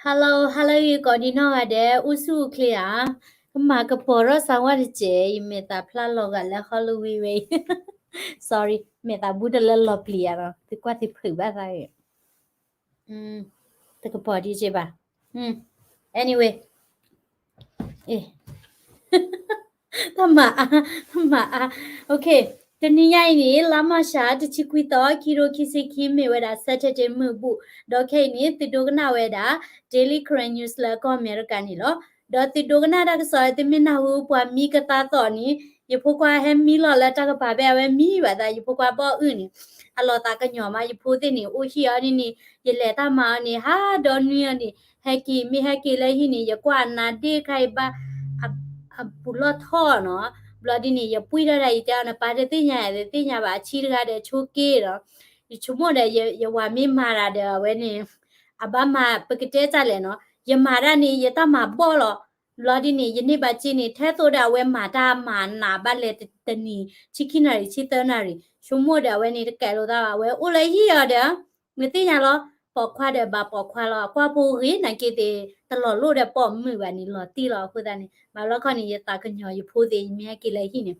Hello, hello ဂ့ၤကိးဒံနီၢ်ဂၤဒဲး, အိၣ်ဆူၣ်အိၣ်ချ့ဧါ. ကမၤကပီၤထီၣ်စၢဝါတစဲး, ယမဲာ်သးဖျါလီၤဂာ်လၢ Halloween ဝဲအံၤ. Sorry, မဲာ်သးဘူးတလၢလီၤပျံၤဧါနီၤ, သုကွၢ်သုဖုးဘၣ်သးဂ့ၤ. တကပီၤဒံးက့ဘၣ်. Anyway, တၢ်မၤအါ, မၤအါ. တနံၤညါအံၤန့ၣ် လါမၢ်ၡး တဆံခွံသီ ခံကထိခံဆံခံ မ့ၢ်ဝဲဒၣ် Saturday မုၢ်ဘူၣ်, ဒီးခဲအံၤန့ၣ် သုဒိကနၣ်ဝဲဒၣ် Daily Karen News လၢကီၢ်အမဲရကၤန့ၣ်လီၤ. ဒီးသုဒိကနၣ်တၢ်ကစီၣ် သုမ့ၢ်နၢ်ဟူပှၤမံကသါသီးန့ၣ်, ယဖိခွါဟဲမံလီၤလၢတၢ်ကပၤ ဖဲအဝဲမံဘၣ်သး, ယဖိခွါဘီၣ်အုၣ်န့ၣ် အလီၤသးကညီၤမး, ယဖိသ့ၣ်န့ၣ် အိၣ်ဟံၣ်အီၤန့ၣ်န့ၣ်, ယလဲၤတၢ်မၤအီၤန့ၣ် ဟးဒီနွံအီၤန့ၣ်, ဟဲက့ၤ မ့ၢ်ဟဲက့ၤလၢဟံၣ်န့ၣ် ယကွၢ်အနါဒ့ၣ်ခါအံၤဘၣ် အပူၤလီၢ်ထီၣ်နီၤ. ဘျီဒ်န့ၣ် ယပှံၢ်ထီၣ်ဒၣ်အံၤတဲအီၤန့ၣ် ပၢ်တသ့ၣ်ညါ တသ့ၣ်ညါဘၣ်, အဆံတဂၤဒီးဆိက့ဒီး, ယဆိကမိၣ်ဒီး ယဝၤမ့ၢ်မၤတၢ်ဒီးအဝဲန့ၣ် အဘၣ်မၤ ပကတဲတၢ်လဲၣ်နီၤ, ယမၤတၢ်န့ၣ် ယတၢ်မၤဘီၣ်လီၤ. ဘျီဒ်န့ၣ် ယန့ၢ်ဘၣ်စ့န့ၣ် ထဲသိးဒီးအဝဲမၤတၢ်မၤနးဘၣ်လဲၤတနံၤ ဆံခံနၣ်ရံၣ် ဆံသၢနၣ်ရံၣ်, ဆိကမိၣ်ဒီးအဝဲန့ၣ် တကဲလိာ်သးဘၣ်, အဝဲအိၣ်လၢဟံၣ်အီၤဒီး နသ့ၣ်ညါလီၤ, ပိာ်ခွါဒီးဘၣ်ပိာ်ခွါလီၤ, အကွၢ်ဖိဂ့ၤနာ်က့သ့ၣ် တလီၤလိၣ်ဒီးပိာ်မုၣ်ဘၣ်န့ၣ် လီၤတံၢ်လီၤ. အဃိသတးန့ၣ် ဘၣ်လီခီန့ၣ် ယသးကညီၤယဖိသ့ၣ် ယမ့ၢ်ဟဲက့ၤလၢဟံၣ်န့ၣ်.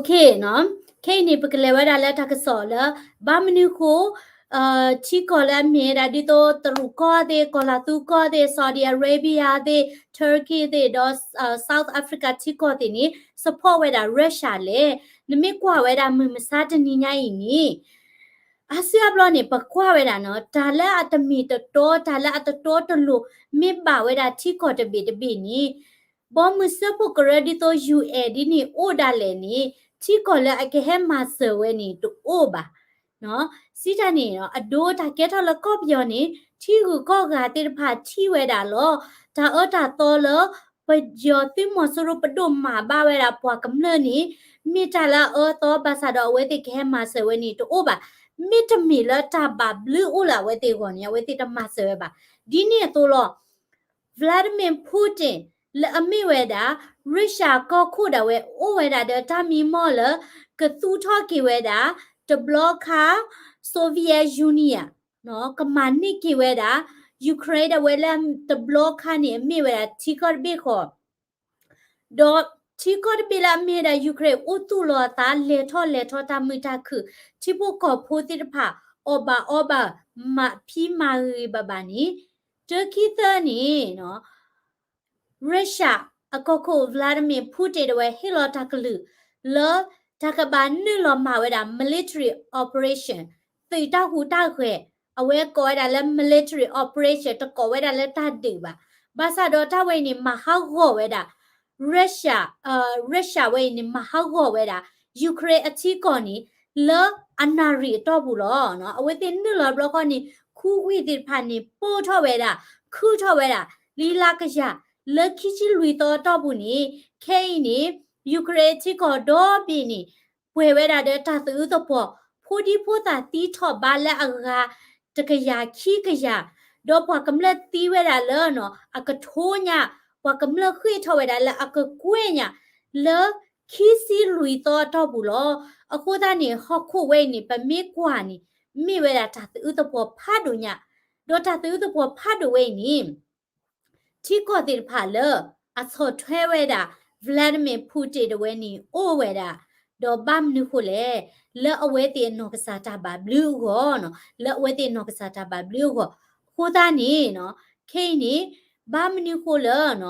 ခဲအံၤန့ၣ် ပကလဲၤဝဲဒၣ်လၢတၢ်ကစီၣ်လၢ ဘၣ်မနုၤဃိ ထံကီၢ်လၢအမ့ၢ်ဝဲဒၣ်ဒ်သိးတရူးကီၢ်သ့ၣ်, ကီၤလၤသူကီၢ်သ့ၣ်, Saudi Arabia သ့ၣ်, Turkey သ့ၣ်, ဒီး South Africa ထံကီၢ်သ့ၣ်န့ၣ် support ဝဲဒၣ် Russia လဲၣ်. နမ့ၢ်ကွၢ်ဝဲဒၣ်မုၢ်မဆါတနံၤညါအံၤန့ၣ် အါစုအါဘျီန့ၣ် ပကွၢ်ဝဲဒၣ်နီၤ, တၢ်လၢအတမ့ၢ်တတီ, တၢ်လၢအတတီတလိၤ မ့ၢ်ဘၣ်ဝဲဒၣ်ထံကီၢ်တဘ့ၣ်တဘ့ၣ်န့ၣ် ဘီမုၢ်စၢဖှိၣ်ကရၢဒ်သိး UN ဒ်န့ၣ်အိၣ်ဒၣ်လဲာ်န့ၣ် ထံကီၢ်လၢအကဟဲမၤစၢၤဝဲန့ၣ်တအိၣ်ဘၣ်. စံးတၢ်န့ၣ် အဒိတၢ်ကဲထီၣ်လၢကီၢ်ပယီၤန့ၣ် ထံဂုၤကီၢ်ဂၤသ့ၣ်တဖၣ်ထံၣ်ဝဲဒၣ်လီၤ. တၢ်အၢတၢ်သီလၢ ပယီၤသုးမီၤစိရိၤပဒိၣ်မၤဘၣ်ဝဲဒၣ်ပှၤကမျၢၢ်န့ၣ် မ့ၢ်တၢ်လၢအအၢအသီ ဘၣ်ဆၣ်ဒီးအဝဲသ့ၣ်ကဟဲမၤစၢၤဝဲန့ၣ်တအိၣ်ဘၣ်. မ့တမ့ၢ်လၢတၢ်ဘၣ်ဘျုးအိၣ်လၢအဝဲသ့ၣ်အဂီၢ်န့ၣ် အဝဲသ့ၣ်တမၤစၢၤဝဲဘၣ်. ဒ်န့ၣ်အသိးလီၤ. Vladimir Putin လၢအမ့ၢ်ဝဲဒၣ် Russia ကီၢ်ခိၣ်ဒၣ်ဝဲ အိၣ်ဝဲဒၣ်ဒီးတၢ်မံမီၢ်လၢ ကသူၣ်ထီၣ်က့ၤဝဲဒၣ် တဘျီခါ Soviet Union ကမၤန့ၢ်က့ၤဝဲဒၣ် Ukraine ဒၣ်ဝဲလၢတဘျီခါန့ၣ် အမ့ၢ်ဝဲဒၣ်ထံကီၢ်တဘ့ၣ်ဃီ ဒီးထံကီၢ်တဘ့ၣ်လၢအမ့ၢ်ဝဲဒၣ် Ukraine အိၣ်သူၣ်လီၤအသး လဲၤထီၣ်လဲၤထီၣ်တၢ်မုာ်တၢ်ခုၣ်, ထံဖိကီၢ်ဖိသ့ၣ်တဖၣ် အီၣ်ဘၣ်အီဘၣ် မၤဖံးမၤဂ့ၤဘၣ်ဘၣ်န့ၣ်, တခံသၢန့ၣ် Russia အကီၢ်ခိၣ် Vladimir Putin ဒၣ်ဝဲဟ့ၣ်လီၤတၢ်ကလုၢ်လၢ တၢ်ကဘၣ်နုာ်လီၤမၤဝဲဒၣ် military operation သုးတၢ်ဟူးတၢ်ဂဲၤ, အဝဲကိးဝဲဒၣ်လၢ military operation တကိးဝဲဒၣ်လၢတၢ်ဒုးဘၣ်. ဘၣ်ဆၣ်ဒီးတၢ်ဝဲအံၤန့ၣ် မၤဟးဂီၤဝဲဒၣ် Russia, Russia ဝဲအံၤန့ၣ် မၤဟးဂီၤဝဲဒၣ် Ukraine အထံကီၢ်န့ၣ် လၢအနၣ်ရံၣ်အတီၢ်ပူၤလီၤ. အဝဲသ့ၣ်နုာ်လီၤဘျီခီန့ၣ် ခူဝ့ၢ်သ့ၣ်တဖၣ်န့ၣ် ပိၢ်ထီၣ်ဝဲဒၣ် ခုၣ်ထီၣ်ဝဲဒၣ် လံလါကယၤ လၢခံဆံလွံၢ်သီအတီၢ်ပူၤန့ၣ် ခဲအံၤန့ၣ် Ukraine ထံကီၢ်ဒီဘ့ၣ်န့ၣ် ပှဲၤဝဲဒၣ်ဒီးတၢ်သးအုးသပှီၤ, ဖိဒံဖိသၣ်သံထီၣ်ဘးလၢအဂၤ တကယၤခံကယၤ, ဒီးပှၤကမျၢၢ်သံဝဲဒၣ်လၢ အကထိညါ, ပှၤကမျၢၢ်ဃ့ၢ်ထီၣ်ဝဲဒၣ်လၢအကကွဲၢ်ညါ လၢခံဆံလွံၢ်သီအတီၢ်ပူၤလီၤ. အဃိသတးန့ၣ် ဟီၣ်ခိၣ်ဝဲအံၤန့ၣ် ပမ့ၢ်ကွၢ်န့ၣ် မ့ၢ်ဝဲဒၣ်တၢ်သးအုးသပှီၤဖးဒိၣ်ညါ, ဒီးတၢ်သးအုးသပှီၤဖးဒိၣ်ဝဲအံၤန့ၣ် ထံကီၢ်သ့ၣ်တဖၣ်လၢ အဆီၣ်ထွဲဝဲဒၣ် Vladimir Putin ဒၣ်ဝဲန့ၣ် အိၣ်ဝဲဒၣ်, ဒီးဘၣ်မနုၤဃိလဲၣ်, လၢအဝဲသ့ၣ်အနီၢ်ကစၢ်တၢ်ဘၣ်ဘျုးအဂီၢ်, လၢအဝဲသ့ၣ်အနီၢ်ကစၢ်တၢ်ဘၣ်ဘျုးအဂီၢ်, အဃိသတးန့ၣ် ခဲအံၤန့ၣ် ဘၣ်မနုၤဃိလၢ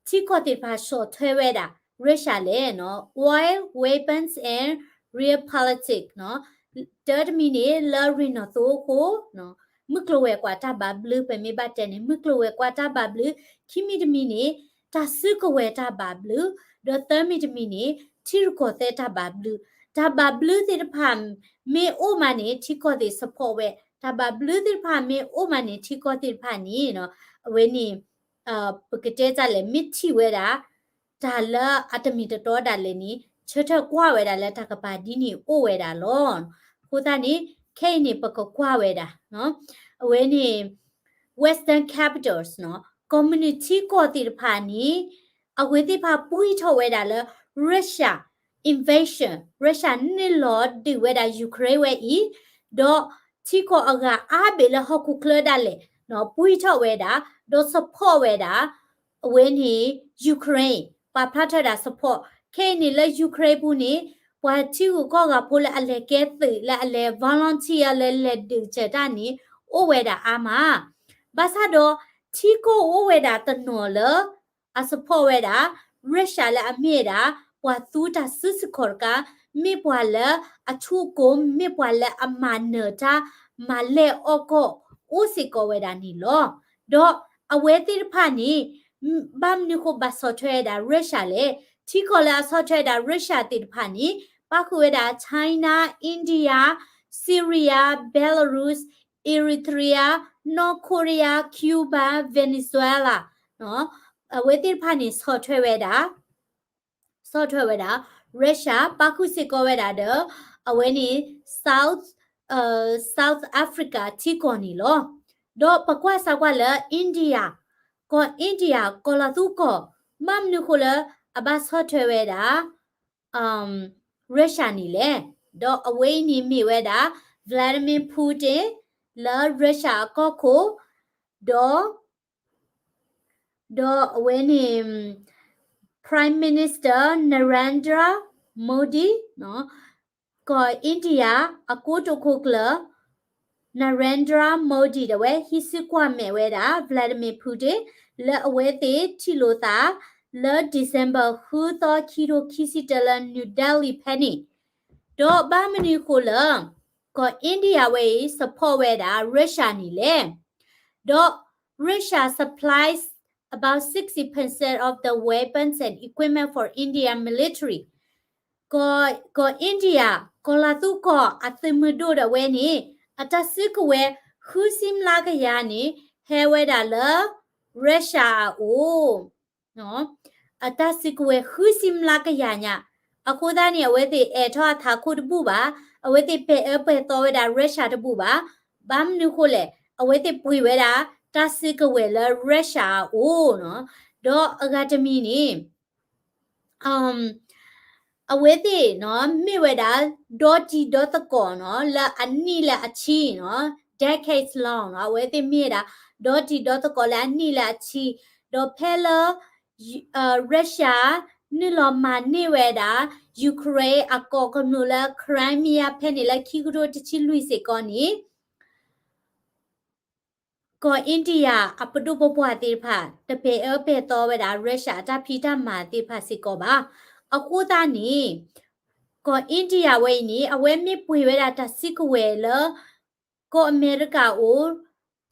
ထံကီၢ်သ့ၣ်တဖၣ်ဆီၣ်ထွဲဝဲဒၣ် Russia လဲၣ်, oil, weapons and realpolitik တၢတမံၤန့ၣ် လၢရ့ၣ်နီၣ်သိအဃိ မုၢ်ကျိၤဝဲၤကွာ်တၢ်ဘၣ်ဘျုး ပမ့ၢ်ဘၣ်တဲန့ၣ် မုၢ်ကျိၤဝဲၤကွာ်တၢ်ဘၣ်ဘျုး, ခံမံၤတမံၤန့ၣ် တၢ်စုကဝဲၤတၢ်ဘၣ်ဘျုး, ဒီးသၢမံၤတမံၤန့ၣ် ထံရူၢ်ကီၢ်သဲးတၢ်ဘၣ်ဘျုး, တၢ်ဘၣ်ဘျုးသ့ၣ်တဖၣ်မ့ၢ်အိၣ်မးန့ၣ် ထံကီၢ်သ့ၣ် support ဝဲ, တၢ်ဘၣ်ဘျုးသ့ၣ်တဖၣ်မ့ၢ်အိၣ်မးန့ၣ် ထံကီၢ်သ့ၣ်တဖၣ်န့ၣ် အဝဲန့ၣ် ပကတဲတၢ်လဲၣ် မ့ၢ်ထံၣ်ဝဲဒၣ် တၢ်လၢအတမ့ၢ်တတီဒၣ်လဲာ်န့ၣ် ဆၢထၢၣ်ကွၢ်ဝဲဒၣ်လၢတၢ်ကပၤဒ်န့ၣ်အိၣ်ဝဲဒၣ်လီၤ. အဃိသတးန့ၣ် ခဲအံၤန့ၣ် ပကကွၢ်ဝဲဒၣ် အဝဲန့ၣ် Western capitals ကီၢ်မုၢ်နုာ်ထံကီၢ်သ့ၣ်တဖၣ်န့ၣ် အဝဲသ့ၣ်တဖၣ်ပှံၢ်ထီၣ်ဝဲဒၣ်လၢ Russia invasion, Russia နုာ်လီၤဒုးဝဲဒၣ် Ukraine ဝဲအံၤ, ဒီးထံကီၢ်အဂၤအါဘ့ၣ်လၢဟီၣ်ခိၣ်ချၢဒၣ်လဲာ် ပှံၢ်ထီၣ်ဝဲဒၣ် ဒီး support ဝဲဒၣ် အဝဲန့ၣ် Ukraine ပာ်ဖျါထီၣ်ဝဲဒၣ် support ခဲအံၤန့ၣ်လၢ Ukraine ပူၤန့ၣ် ပှၤထံဂုၤကီၢ်ဂၤဖိလၢအလဲၤကဲသုးလၢအလဲၤ volunteer လၢလဲၤဒုးစၢၤတၢ်န့ၣ် အိၣ်ဝဲဒၣ်အါမး ဘၣ်ဆၣ်ဒီး ထံကီၢ်အိၣ်ဝဲဒၣ်တနီၤလၢ အ support ဝဲဒၣ် Russia လၢအမ့ၢ်ဝဲဒၣ် ပှၤသူတၢ်စုစ့ၢ်ကီးတကး မ့ၢ်ပှၤလၢအထူအကိၢ် မ့ၢ်ပှၤလၢအမၤနၢၤတၢ် မၤလဲၢ်အီၣ်ကီၢ် အိၣ်စ့ၢ်ကီးဝဲဒၣ်န့ၣ်လီၤ. ဒီးအဝဲသ့ၣ်တဖၣ်န့ၣ် ဘၣ်မနုၤဃိဘၣ်ဆီၣ်ထွဲဝဲဒၣ် Russia လဲၣ်. ထံကီၢ်လၢအဆီၣ်ထွဲဝဲဒၣ် Russia သ့ၣ်တဖၣ်န့ၣ် ပၣ်ဃုာ်ဝဲဒၣ် China, India, Syria, Belarus, Eritrea, North Korea, Cuba, Venezuela အဝဲသ့ၣ်တဖၣ်န့ၣ် ဆီၣ်ထွဲဝဲဒၣ် ဆီၣ်ထွဲဝဲဒၣ် Russia ပၣ်ဃုာ်စ့ၢ်ကီးဝဲဒၣ်ဒီး အဝဲန့ၣ် South, South Africa ထံကီၢ်န့ၣ်လီၤ. ဒီးပကွၢ်စးကွၢ်လၢ India, ကီၢ် India ကီၢ်လီၤသူကီၢ် ဘၣ်မနုၤဃိလၢအဘၣ်ဆီၣ်ထွဲဝဲဒၣ် Russia န့ၣ်လဲၣ်. ဒီးအဝဲအံၤန့ၣ်မ့ၢ်ဝဲဒၣ် Vladimir Putin လၢ Russia အကီၢ်ခိၣ် ဒီး ဒီးအဝဲန့ၣ် Prime Minister Narendra Modi ကီၢ် India အကိတိာ်ခိၣ်ကျၢၢ် Narendra Modi ဒီးဝဲ ဟံးစုကွၢ်မဲာ်ဝဲဒၣ် Vladimir Putin လၢအဝဲသ့ၣ်ထံၣ်လိာ်သး လၢ December ဃုသီ ခံကထိခံဆံတၢ လၢ New Delhi ဖဲန့ၣ် ဒီးဘၣ်မနုၤဃိလၢ ကီၢ် India ဝဲအံၤ support ဝဲဒၣ် Russia န့ၣ်လဲၣ်. ဒီး Russia supplies about sixty percent of the weapons and equipment for India military. ကီၢ် ကီၢ် India ကီၢ်လီၤသူကီၢ်အသုးမုၢ်ဒိၣ်ဒီးဝဲန့ၣ် အတၢ်စုကဝဲၤ ဃုဆံမျးကယၤန့ၣ် ဟဲဝဲဒၣ်လၢ Russia အအိၣ် အတၢ်စုကဝဲၤ ဃုဆံမျးကယၤညါ အဃိသတးန့ၣ် အဝဲသ့ၣ်အဲၣ်ထီၣ်အထးခိၣ်တဘူၣ်ဘၣ်, အဝဲသ့ၣ်ပဲာ်အၢပဲာ်သီဝဲဒၣ် Russia တဘူၣ်ဘၣ်. ဘၣ်မနုၤဃိလဲၣ်, အဝဲသ့ၣ်ပှ့ၤဝဲဒၣ် တၢ်စုကဝဲၤလၢ Russia အအိၣ်နီၤ. ဒီးအဂၤတမံၤန့ၣ် အဝဲသ့ၣ်နီၤ မ့ၢ်ဝဲဒၣ် ဒီတံၤဒီသကိးနီၤ လၢအနံၣ်လၢအဆံနီၤ, decades long နီၤ, အဝဲသ့ၣ်မ့ၢ်ဝဲဒၣ် ဒီတံၤဒီသကိးလၢအနံၣ်လၢအဆံ, ဒီးဖဲလၢ Russia နုာ်လီၤမၤန့ၢ်ဝဲဒၣ် Ukraine အကီၢ်ကမျၢၢ်လၢ Crimea ဖဲန့ၣ်လၢခံကထိတဆံလွံၢ်စ့ၢ်ကီးန့ၣ် ကီၢ် India အပဒိၣ်ပပှၢ်သ့ၣ်တဖၣ် တပဲာ်အၢပဲာ်သီဝဲဒၣ် Russia အတၢ်ဖံးတၢ်မၤသ့ၣ်တဖၣ်စ့ၢ်ကီးဘၣ်. အဃိသတးန့ၣ် ကီၢ် India ဝဲအံၤန့ၣ် အဝဲမ့ၢ်ပှ့ၤဝဲဒၣ်တၢ်စုကဝဲၤလၢ ကီၢ်အမဲရကၤအအိၣ်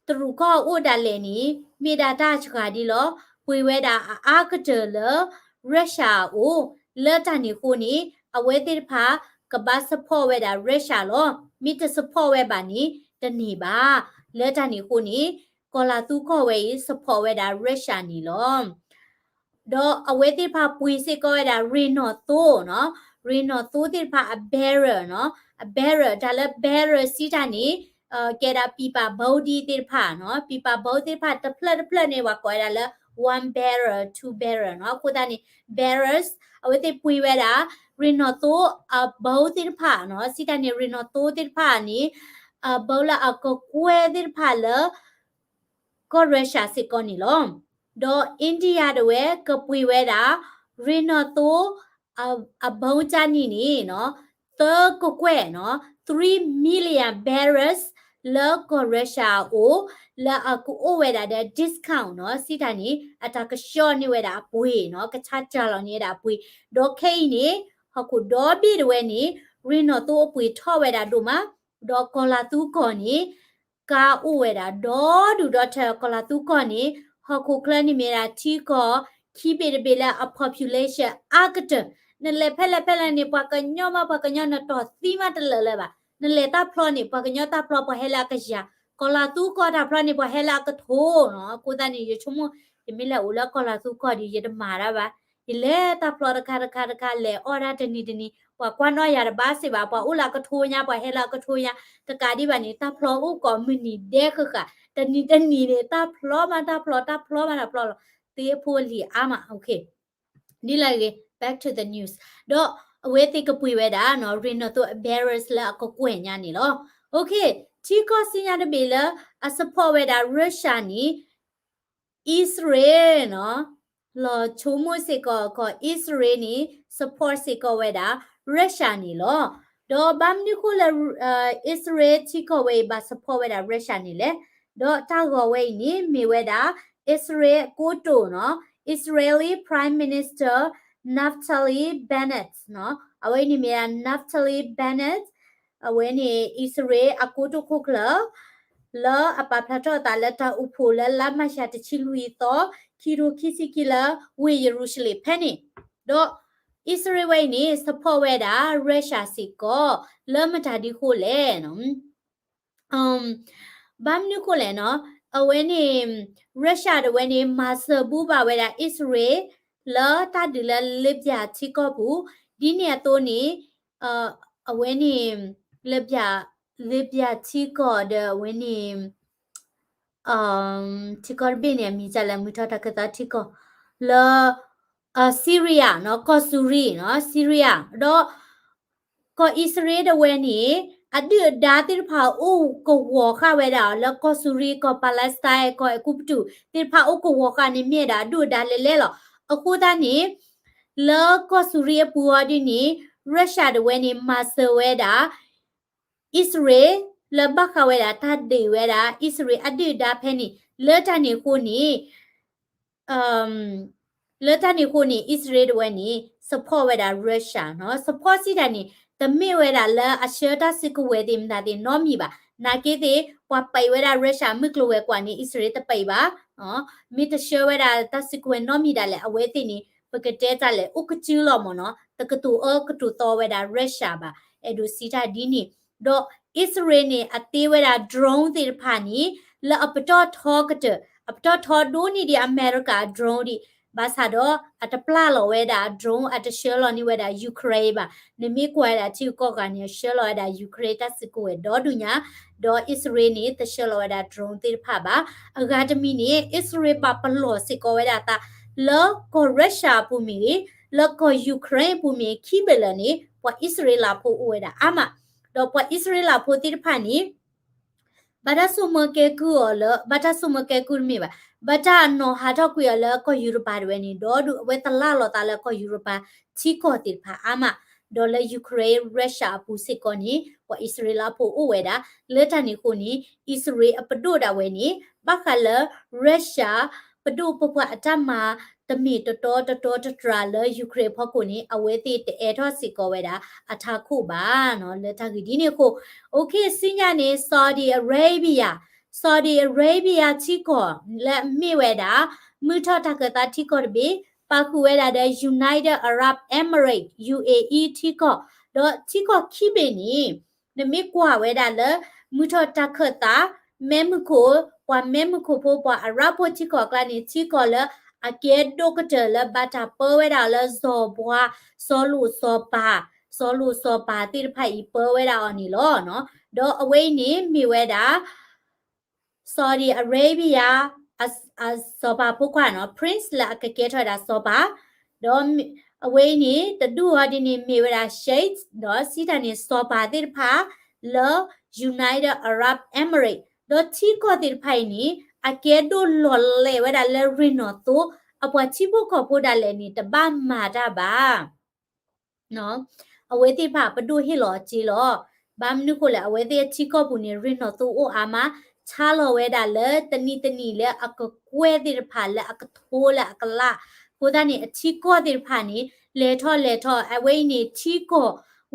တရူးကီၢ်အအိၣ်ဒၣ်လဲာ်န့ၣ် မ့ၢ်ဒၣ်တၢ်စှၤဒ်လီၤ. ပှ့ၤဝဲဒၣ်အအါကတၢၢ်လၢ Russia အအိၣ်, လၢတၢ်န့ၣ်အဃိန့ၣ် အဝဲသ့ၣ်တဖၣ် ကဘၣ် support ဝဲဒၣ် Russia လီၤ. မ့ၢ်တ support ဝဲဘၣ်န့ၣ် တန့ၢ်ဘၣ်. လၢတၢ်န့ၣ်အဃိန့ၣ် ကီၢ်လီၤသူကီၢ်ဝဲအံၤ support ဝဲဒၣ် Russia န့ၣ်လီၤ. ဒီးအဝဲသ့ၣ်တဖၣ်ပှ့ၤစ့ၢ်ကီးဝဲဒၣ် ရ့ၣ်နီၣ်သိနီၤ, ရ့ၣ်နီၣ်သိသ့ၣ်တဖၣ်အ barrel နီၤ, အ barrel တၢ်လၢ barrel စံးတၢ်န့ၣ် ကဲဒၣ် ပံာ်ပာ်ဘီဒံသ့ၣ်တဖၣ်နီၤ, ပံာ်ပာ်ဘီသ့ၣ်တဖၣ်တဖျၢၣ်တဖျၢၣ်န့ၣ် ပှၤကိးဝဲဒၣ်လၢ one barrel, two barrel နီၤ. အဃိသတးန့ၣ် barrels အဝဲသ့ၣ်ပှ့ၤဝဲဒၣ် ရ့ၣ်နီၣ်သိအဘီသ့ၣ်တဖၣ်နီၤ, စံးတၢ်န့ၣ် ရ့ၣ်နီၣ်သိသ့ၣ်တဖၣ်န့ၣ် အဘီလၢအကကွဲၢ်သ့ၣ်တဖၣ်လၢ ကီၢ် Russia စ့ၢ်ကီးန့ၣ်လီၤ. ဒီး India ဒၣ်ဝဲ ကပှ့ၤဝဲဒၣ် ရ့ၣ်နီၣ်သိ အဘီတၢ်နံၣ်န့ၣ်နီၤ သၢကကွဲၢ်နီၤ, three million barrels လၢကီၢ် Russia အအိၣ် လၢအကအိၣ်ဝဲဒၣ်ဒီး discount နီၤ, စံးတၢ်န့ၣ် အတၢ်ကဆှီန့ၢ်ဝဲဒၣ်အပှ့ၤနီၤ, ကဆါတၢ်လီၤန့ၢ်ဝဲဒၣ်အပှ့ၤ, ဒီးခဲအံၤန့ၣ် ဟီၣ်ခိၣ်ဒီဘ့ၣ်ဒၣ်ဝဲန့ၣ် ရ့ၣ်နီၣ်သိအပှ့ၤထီၣ်ဝဲဒၣ်ဒိၣ်မး, ဒီးကီၢ်လီၤသူကီၢ်န့ၣ် ကါအိၣ်ဝဲဒၣ်ဒီဒူၣ်ဒီထၢ ကီၢ်လီၤသူကီၢ်န့ၣ် ဟီၣ်ခိၣ်ချၢန့ၣ်မ့ၢ်ဒၣ်ထံကီၢ် ခံဘ့ၣ်တဘ့ၣ်လၢအ population အါကတၢၢ်, နလဲၤဖဲလဲၣ်ဖဲလဲၣ်န့ၣ် ပှၤကညီမး ပှၤကညီနတီၢ်သံမးတလၢာ်လၢၤဘၣ်, နလဲၤတၢ်ဖျီန့ၣ် ပှၤကညီတၢ်ဖျီပှၤဟဲလၢအကယၤ, ကီၢ်လီၤသူကီၢ်တၢ်ဖျီန့ၣ် ပှၤဟဲလၢအကထိနီၤ, အဃိသတးန့ၣ် ယဆိကမိၣ် ယမ့ၢ်လဲၤအိၣ်လၢကီၢ်လီၤသူကီၢ်ဒီး ယတမၤတၢ်ဘၣ် ယလဲၤတၢ်ဖျီတခါတခါတခါ လဲၤအီၣ်တၢ်တနံၤတနံၤ ပှၤကွၢ်နီၣ်ယၤတဘၣ်စ့ၢ်ဘၣ်, ပှၤအိၣ်လၢအကထိညါ ပှၤဟဲလၢအကထိညါ, တကးဒံးဘၣ်န့ၣ် တၢ်ဖျီအိၣ်ကိးမုၢ်နံၤဒဲးဃၣ်ဃၣ်, တနံၤတနံၤန့ၣ် တၢ်ဖျီမးတၢ်ဖျီ တၢ်ဖျီမးတၢ်ဖျီလီၤ, သ့ဖိလံၤအါမး, ဒ်လဲၣ်ဂ့ၤ back to the news, ဒီးအဝဲသ့ၣ်ကပှ့ၤဝဲဒၣ်နီၤ ရ့ၣ်နီၣ်သိအ barrels လၢအကကွဲၢ်ညါန့ၣ်လီၤ. ထံကီၢ်စံၣ်ညီၣ်တဘ့ၣ်လၢအ support ဝဲဒၣ် Russia န့ၣ် အံၣ်စရ့လးနီၤ, လီၤဆိကမိၣ်စ့ၢ်ကီး ကီၢ်အံၣ်စရ့လးန့ၣ် support စ့ၢ်ကီးဝဲဒၣ် Russia န့ၣ်လီၤ. ဒီးဘၣ်မနုၤဃိလၢ အံၣ်စရ့လးထံကီၢ်ဝဲအံၤ ဘၣ် support ဝဲဒၣ် Russia န့ၣ်လဲၣ်. ဒီးတၢ်ဂီၤဝဲအံၤန့ၣ် မ့ၢ်ဝဲဒၣ် အံၣ်စရ့လးအကိတိာ်နီၤ, Israeli Prime Minister Naftali Bennett နီၤ, အဝဲအံၤန့ၣ်မ့ၢ်ဒၣ် Naftali Bennett အဝဲန့ၣ် အံၣ်စရ့လးအကိတိာ်ခိၣ်ကျၢၢ် လၢအပာ်ဖျါထီၣ်အသးလၢတၢ်အိၣ်ဖှိၣ်လၢလါမၢ်ၡးတဆံလွံၢ်သီ ခံကထိခံဆံခံ လၢဝ့ၢ်ယရူၤၡလ့ၣ်ဖဲန့ၣ်, ဒီးအံၣ်စရ့လးဝဲအံၤန့ၣ် support ဝဲဒၣ် Russia စ့ၢ်ကီး လၢမတၤဒ်ဃိလဲၣ်နီၤ. ဘၣ်မနုၤဃိလဲၣ်နီၤ, အဝဲန့ၣ် Russia တဝဲန့ၣ် မၤစၢၤဘူဘၣ်ဝဲဒၣ်အံၣ်စရ့လး လၢတၢ်ဒုးလၢ Libya ထံကီၢ်ပူၤ, ဒ်န့ၣ်အသိးန့ၣ် အဝဲန့ၣ် Libya, Libya ထံကီၢ်ဒီးအဝဲန့ၣ် ထံကီၢ်တဘ့ၣ်န့ၣ် အမံၤဒ်လဲၣ် မုၢ်ထီၣ်တၢ်ခၢၣ်သးထံကီၢ် လၢ Syria နီၤ, ကီၢ်စူၤရံနီၤ, Syria ဒီး ကီၢ်အံၣ်စရ့လးတဝဲန့ၣ် အဒုၣ်အဒါသ့ၣ်တဖၣ်အိၣ်ကဝီၤဃာ်ဝဲဒၣ်အီၤ လၢကီၢ်စူၤရံ, ကီၢ် Palestine, ကီၢ်အဲၤကူပတူး သ့ၣ်တဖၣ်အိၣ်ကဝီၤဃာ်န့ၣ် မ့ၢ်ဝဲဒၣ်အဒုၣ်အဒါလဲၤလဲၤလီၤ. အဃိသတးန့ၣ် လၢကီၢ်စူၤရံအပူၤအီၤဒ်န့ၣ် Russia တဝဲန့ၣ် မၤစၢၤဝဲဒၣ် အံၣ်စရ့လး လၢဘၣ်ဃးဝဲဒၣ်တၢ်ဒုးဝဲဒၣ် အံၣ်စရ့လးအဒုၣ်အဒါဖဲန့ၣ် လၢတၢ်န့ၣ်အဃိန့ၣ် လၢတၢ်န့ၣ်အဃိန့ၣ် အံၣ်စရ့လးတဝဲန့ၣ် support ဝဲဒၣ် Russia နီၤ, support စံးတၢ်န့ၣ် တမ့ၢ်ဝဲဒၣ်လၢအဆှၢတၢ်စုကဝဲၤသ့ၣ်မတၤသ့ၣ်နီတမံၤဘၣ်. နာ်က့သ့ၣ် ပှၤပံးဝဲဒၣ် Russia မုၢ်ကျိၤဝဲၤကွာ်န့ၣ် အံၣ်စရ့လးတပံးဘၣ်, မ့ၢ်တဆှၢဝဲဒၣ်တၢ်စုကဝဲၤနီတမံၤဒၣ်လဲာ် အဝဲသ့ၣ်န့ၣ် ပကတဲတၢ်လဲၣ် အိၣ်ကစုလီၤမ့ၢ်နီၤ, တကတိၤအၢကတိၤသီဝဲဒၣ် Russia ဘၣ်. အဲၣ်ဒိးစံးတၢ်ဒ်န့ၣ်, ဒီးအံၣ်စရ့လးန့ၣ် အတ့ဝဲဒၣ် drone သ့ၣ်တဖၣ်န့ၣ် လၢအပတီၢ်ထီကတၢၢ်, အပတီၢ်ထီဒိၣ်န့ၢ်ဒံးအမဲရကၤအ drone ဒံး, ဘၣ်ဆၣ်ဒီးအတပျၢ်လီၤဝဲဒၣ်အ drone အတဆှၢလီၤန့ၢ်ဝဲဒၣ် Ukraine ဘၣ်. နမ့ၢ်ကွၢ်ဝဲဒၣ်ထံဂုၤကီၢ်ဂၤန့ၣ် အဆှၢလီၤဝဲဒၣ် Ukraine တၢ်စုကဝဲၤဒီဒူၣ်ညါ, ဒီးအံၣ်စရ့လးန့ၣ် တဆှၢလီၤဝဲဒၣ် drone သ့ၣ်တဖၣ်ဘၣ်. အဂၤတမံၤန့ၣ် အံၣ်စရ့လးဘၣ်ပလီၢ်စ့ၢ်ကီးဝဲဒၣ်အသး လၢကီၢ် Russia အပူၤမ့ၢ်ဂ့ၤ, လၢကီၢ် Ukraine အပူၤမ့ၢ်ဂ့ၤ ခံဘ့ၣ်လၢာ်န့ၣ် ပှၤအံၣ်စရ့လးဖိအိၣ်ဝဲဒၣ်အါမး, ဒီးပှၤအံၣ်စရ့လးဖိသ့ၣ်တဖၣ်န့ၣ် ဘၣ်တၢ်ဆိကမိၣ်ကဲကုၢ်အီၤလၢ ဘၣ်တၢ်ဆိကမိၣ်ကဲကုၢ်တမ့ၢ်ဘၣ်, ဘၣ်တၢ်နီၤဟးထီၣ်ကွံာ်အီၤလၢကီၢ်ယူရပၤတဝဲန့ၣ် ဒီဒူၣ် အဝဲသလၣ်လီၤသးလၢကီၢ်ယူရပၤထံကီၢ်သ့ၣ်တဖၣ်အါမး, ဒီးလၢ Ukraine Russia အပူၤစ့ၢ်ကီးန့ၣ် ပှၤအံၣ်စရ့လးဖိအိၣ်ဝဲဒၣ်. လၢတၢ်န့ၣ်အဃိန့ၣ် အံၣ်စရ့လးအပဒိၣ်ဒၣ်ဝဲန့ၣ် ဘၣ်ဃးလၢ Russia ပဒိၣ်ပပှၢ်အတၢ်မၤ တမ့ၢ်တတီတတီတတြၢ်လၢ Ukraine အဖီခိၣ်န့ၣ် အဝဲသ့ၣ်တအဲၣ်ထီၣ်စ့ၢ်ကီးဝဲဒၣ်အထးခိၣ်ဘၣ်နီၤ, လၢတၢ်ဂ့ၢ်ဒ်န့ၣ်အဃိ OK စံၣ်ညီၣ်န့ၣ် Saudi Arabia, Saudi Arabia ထံကီၢ်လၢအမ့ၢ်ဝဲဒၣ် မုၢ်ထီၣ်တၢ်ခၢၣ်သးထံကီၢ်တဘ့ၣ် ပာ်ဃုာ်ဝဲဒၣ်ဒီး United Arab Emirates, UAE ထံကီၢ်, ဒီးထံကီၢ်ခံဘ့ၣ်န့ၣ် နမ့ၢ်ကွၢ်ဝဲဒၣ်လၢ မုၢ်ထီၣ်တၢ်ခၢၣ်သး မ့ၢ်မုၢ်ခိၣ်, ပှၤမ့ၢ်မုၢ်ခိၣ်ဖိ ပှၤအရၣ်ဖိထံကီၢ်အကျါန့ၣ် ထံကီၢ်လၢအကဲဒိၣ်ကတၢၢ်လၢဘၣ်တၢ်ပၢဝဲဒၣ်အီၤလၢစီၤပၤ, စီၤလိာ်စီၤပၤ, စီၤလိာ်စီၤပၤသ့ၣ်တဖၣ်အံၤပၢဝဲဒၣ်အီၤန့ၣ်လီၤ. ဒီးအဝဲအံၤန့ၣ်မ့ၢ်ဝဲဒၣ် Saudi Arabia အစီၤပၤဖိခွါနီၤ, Prince လၢအကကဲထီၣ်ဝဲဒၣ်စီၤပၤ, ဒီးအဝဲအံၤန့ၣ် တဒူၣ်အီၤဒ်န့ၣ် မ့ၢ်ဝဲဒၣ် Sheikh ဒီးစံးတၢ်န့ၣ် စီၤပၤသ့ၣ်တဖၣ် လၢ United Arab Emirates, ဒီးထံကီၢ်သ့ၣ်တဖၣ်အံၤန့ၣ် အကဲဒိၣ်လီၤလဲၣ်ဝဲဒၣ်လၢရ့ၣ်နီၣ်သိ, အပှၤထံဖိကီၢ်ဖိဒၣ်လဲာ်န့ၣ် တဘၣ်မၤတၢ်ဘၣ် အဝဲသ့ၣ်တဖၣ်ပဒိၣ်ဟ့ၣ်လီၤအစ့လီၤ. ဘၣ်မနုၤဃိလဲၣ် အဝဲသ့ၣ်အထံကီၢ်ပူၤန့ၣ် ရ့ၣ်နီၣ်သိအိၣ်အါမး, ဆါလီၤဝဲဒၣ်လၢတနံၤတနံၤလၢအကကွဲၢ်သ့ၣ်တဖၣ်လၢအကထိလၢအကလး, အဃိသတးန့ၣ် အထံကီၢ်သ့ၣ်တဖၣ်န့ၣ် လဲၤထီၣ်လဲၤထီၣ် အဝဲအံၤန့ၣ် ထံကီၢ်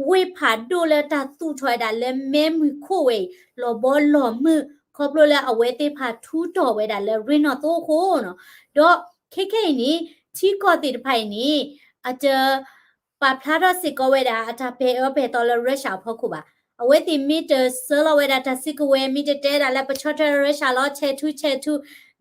ဝ့ၢ်ဖးဒိၣ်လၢတၢ်သူၣ်ထီၣ်ဝဲဒၣ်လၢမဲးမုၢ်ခိၣ်ဝဲအံၤ လီၤဘီလီၤမုၢ် ခီဖျိလၢအဝဲသ့ၣ်တဖၣ်ထူးတီၢ်ဝဲဒၣ်လၢရ့ၣ်နီၣ်သိအဃိနီၤ, ဒီးခဲခဲအံၤန့ၣ် ထံကီၢ်သ့ၣ်တဖၣ်အံၤန့ၣ် အတ ပာ်ဖျါထီၣ်စ့ၢ်ကီးဝဲဒၣ် အတၢ်ပဲာ်အၢပဲာ်သီလၢ Russia အဖီခိၣ်ဘၣ်. အဝဲသ့ၣ်မ့ၢ်တဆှၢလီၤဝဲဒၣ်တၢ်စုကဝဲၤ မ့ၢ်တတဲဒၣ်လၢပဆီၣ်ထွဲ Russia လီၤ ဆဲးထူဆဲးထူ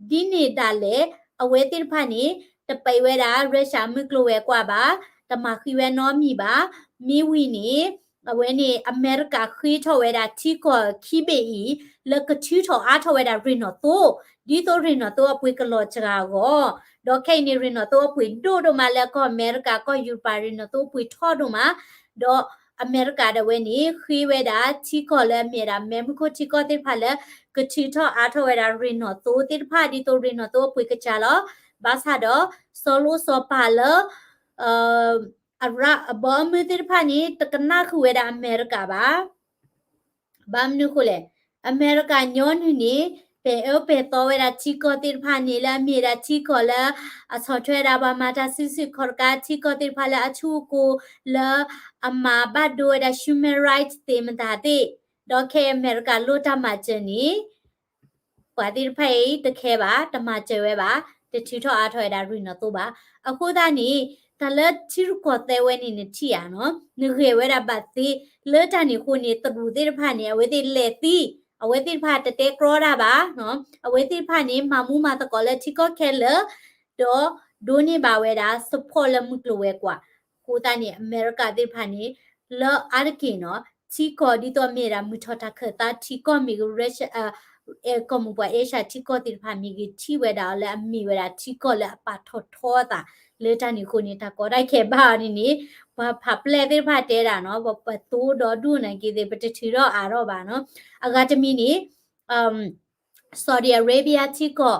ဒ်န့ၣ်ဒၣ်လဲာ် အဝဲသ့ၣ်တဖၣ်န့ၣ် တပံးဝဲဒၣ် Russia မုၢ်ကျိၤဝဲၤကွာ်ဘၣ်, တမၤဃံးဝဲနီတမံၤဘၣ်. မ့ၢ်ဝံၤန့ၣ် အဝဲန့ၣ် အမဲရကၤဃ့ထီၣ်ဝဲဒၣ်ထံကီၢ်ခံဘ့ၣ်အံၤ လၢကထုးထီၣ်အါထီၣ်ဝဲဒၣ်ရ့ၣ်နီၣ်သိ, ဒ်သိးရ့ၣ်နီၣ်သိအပှ့ၤကလီၤစှၤအဂီၢ်, ဒီးခဲအံၤန့ၣ် ရ့ၣ်နီၣ်သိအပှ့ၤဒိၣ်ဒိၣ်မးလၢကီၢ်အမဲရကၤ ကီၢ်ယူရပၤ ရ့ၣ်နီၣ်သိအပှ့ၤထီၣ်ဒိၣ်မး, ဒီး အမဲရကၤဒၣ်ဝဲန့ၣ် ဃ့ဝဲဒၣ်ထံကီၢ်လၢအမ့ၢ်ဝဲဒၣ် မဲမုၢ်ခိၣ်ထံကီၢ်သ့ၣ်တဖၣ်လၢ ကထုးထီၣ်အါထီၣ်ဝဲဒၣ်ရ့ၣ်နီၣ်သိသ့ၣ်တဖၣ် ဒ်သိးရ့ၣ်နီၣ်သိအပှ့ၤကစၢ်လီၤ. ဘၣ်ဆၣ်ဒီး စီၤလိစီၤပၤလၢ အရၣ်အဘီအမုၢ်သ့ၣ်တဖၣ်န့ၣ် တကနၣ်ဃုာ်ဝဲဒၣ်အမဲရကၤဘၣ်. ဘၣ်မနုၤအဃိလဲၣ်, အမဲရကၤညီနုၢ်န့ၣ် ပဲာ်အၢပဲာ်သီဝဲဒၣ်ထံကီၢ်သ့ၣ်တဖၣ်န့ၣ် လၢအမ့ၢ်ဝဲဒၣ်ထံကီၢ်လၢ အဆီၣ်ထွဲဝဲဒၣ်ပှၤမၤတၢ်စုဆူၣ်ခီၣ်တကး ထံကီၢ်သ့ၣ်တဖၣ်လၢအထူအကိၤ လၢအမၤဘၣ်ဒိဝဲဒၣ် human rights သ့ၣ်မတၤသ့ၣ်, ဒီးခဲအံၤအမဲရကၤလိၣ်တၢ်မၤစၢၤန့ၣ် ပှၤသ့ၣ်တဖၣ်အံၤတခဲဘၣ်, တမၤစၢၤဝဲဘၣ်, တထုးထီၣ်အါထီၣ်ဝဲဒၣ်ရ့ၣ်နီၣ်သိဘၣ်. အဃိသတးန့ၣ် တၢ်လၢထံရူၢ်ကီၢ်သဲးဝဲန့ၣ်နထံၣ်ဧါနီၤ, နဂဲၤဝဲဒၣ်ဘၣ်သ့, လၢတၢ်န့ၣ်အဃိန့ၣ် တရူးသ့ၣ်တဖၣ်န့ၣ် အဝဲသ့ၣ်လဲၤသံ, အဝဲသ့ၣ်တဖၣ်တတဲကြီတၢ်ဘၣ်, အဝဲသ့ၣ်တဖၣ်န့ၣ် မၤမူမၤသကိးလၢထံကီၢ်ခဲလၢာ်, ဒီးဒိးန့ၢ်ဘၣ်ဝဲဒၣ် support လၢမုၢ်ကျိၤဝဲၤကွာ်. အဃိသတးန့ၣ် အမဲရကၤသ့ၣ်တဖၣ်န့ၣ် လၢအါတက့ၢ်နီၤ ထံကီၢ်ဒ်သိးမ့ၢ်ဒၣ် မုၢ်ထီၣ်တၢ်ခၢၣ်သးထံကီၢ်မ့ၢ်ဂ့ၤ Russia ကီၢ်မိၢ်ပှၢ် Asia ထံကီၢ်သ့ၣ်တဖၣ်မ့ၢ်ဂ့ၤ ထံၣ်ဝဲဒၣ်လၢအမ့ၢ်ဝဲဒၣ်ထံကီၢ်လၢအပာ်ထီၣ်ထီအသး လၢတၢ်န့ၣ်အဃိန့ၣ် တၢ်ကီတၢ်ခဲဘၣ်အီၤန့ၣ်န့ၣ် ပှၤဖးပျဲၢ်သ့ၣ်တဖၣ်တဲဒၣ်နီၤ ပှၤပသိဒီဒူၣ်နာ်က့သ့ၣ် ပတထုးထီၣ်အါထီၣ်ဘၣ်နီၤ. အဂၤတမံၤန့ၣ် Saudi Arabia ထံကီၢ်,